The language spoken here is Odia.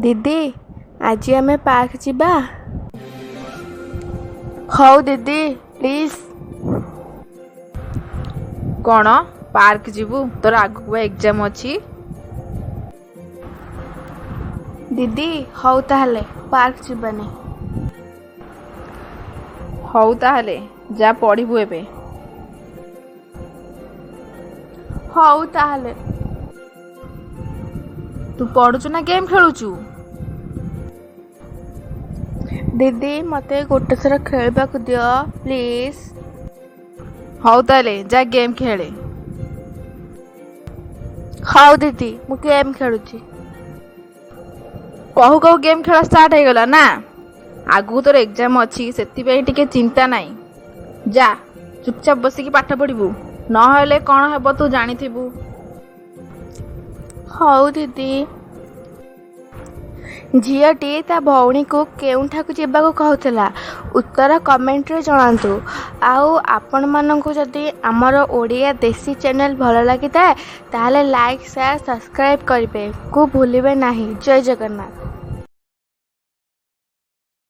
ଦିଦି, ଆଜି ଆମେ ପାର୍କ ଯିବା। ହଉ ଦିଦି, ପ୍ଲିଜ୍। କ'ଣ ପାର୍କ ଯିବୁ? ତୋର ଆଗକୁ ବା ଏକ୍ଜାମ୍ ଅଛି। ଦିଦି, ହଉ ତାହେଲେ ପାର୍କ ଯିବାନି। ହଉ ତାହେଲେ ଯା ପଢ଼ିବୁ ଏବେ। ହଉ ତାହେଲେ। ତୁ ପଢ଼ୁଛୁ ନା ଗେମ୍ ଖେଳୁଛୁ? ଦିଦି, ମୋତେ ଗୋଟେ ଥର ଖେଳିବାକୁ ଦିଅ ପ୍ଲିଜ୍। ହଉ ତାହେଲେ ଯା ଗେମ୍ ଖେଳେ। ହଉ ଦିଦି, ମୁଁ ଗେମ୍ ଖେଳୁଛି। କହୁ କହୁ ଗେମ୍ ଖେଳ ଷ୍ଟାର୍ଟ ହେଇଗଲା ନା? ଆଗକୁ ତୋର ଏକ୍ଜାମ୍ ଅଛି, ସେଥିପାଇଁ ଟିକେ ଚିନ୍ତା ନାହିଁ। ଯା ଚୁପଚାପ ବସିକି ପାଠ ପଢ଼ିବୁ, ନହେଲେ କ'ଣ ହେବ ତୁ ଜାଣିଥିବୁ। ହଉ ଦିଦି। ଝିଅଟି ତା ଭଉଣୀକୁ କେଉଁଠାକୁ ଯିବାକୁ କହୁଥିଲା? ଉତ୍ତର କମେଣ୍ଟରେ ଜଣାନ୍ତୁ। ଆଉ ଆପଣମାନଙ୍କୁ ଯଦି ଆମର ଓଡ଼ିଆ ଦେଶୀ ଚ୍ୟାନେଲ୍ ଭଲ ଲାଗିଥାଏ, ତାହେଲେ ଲାଇକ୍, ସେୟାର, ସବସ୍କ୍ରାଇବ୍ କରିବାକୁ ଭୁଲିବେ ନାହିଁ। ଜୟ ଜଗନ୍ନାଥ।